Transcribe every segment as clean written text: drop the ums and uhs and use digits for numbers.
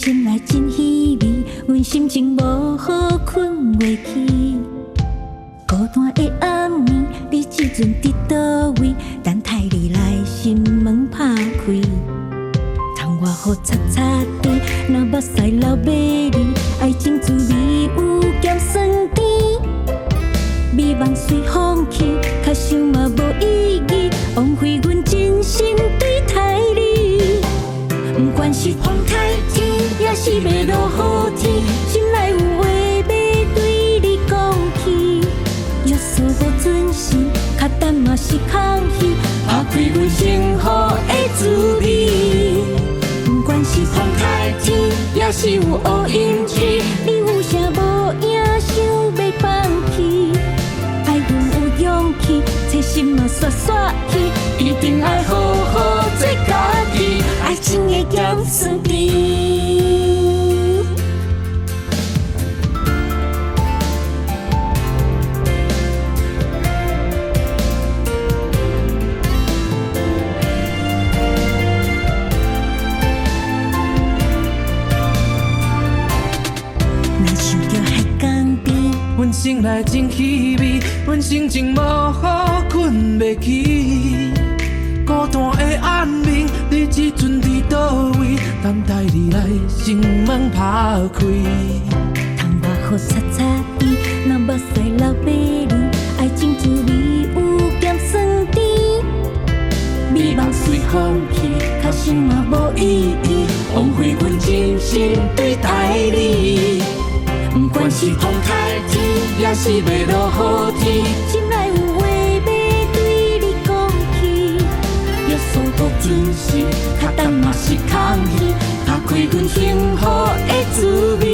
心內真稀微，阮心情無好，睏袂去。孤單的暗暝，你這陣佇佗位？等待你來心門拍開。窗外雨擦擦甜，若目屎流欲滴，愛情滋味有鹹酸甜。美夢隨風去，較想嘛無意義，枉費阮真心對待你。不管是風颱天，抑是欲落雨天，心內有話欲對你講起。約束無準時，較等嘛是空虛，拍開阮幸福的滋味。不管是風颱天，抑是有烏陰天，你有啥無影想欲放棄？愛阮有勇氣，齊心嘛煞煞去，一定愛好好做家己，愛情的鹹酸甜。若想著海港邊，阮心內真稀微，阮心情無好，睏袂去。孤單的暗暝，你這陣佇佗位？等待你來心門拍開。窗外雨擦擦甜，若目屎流欲滴，愛情滋味有鹹酸甜。美夢隨風去，較想嘛無意義，枉費阮真心對待你。不管是風颱天，抑是欲落雨天，心內有話欲對你講起。約束無準時，較等嘛是空虛，拍開阮幸福的滋味。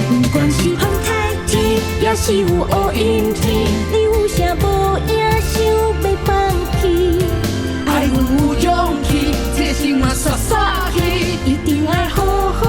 不管是風颱天，抑是有烏陰天，你有啥無影想欲放棄？愛阮有勇氣，齊心嘛煞煞去，一定愛好好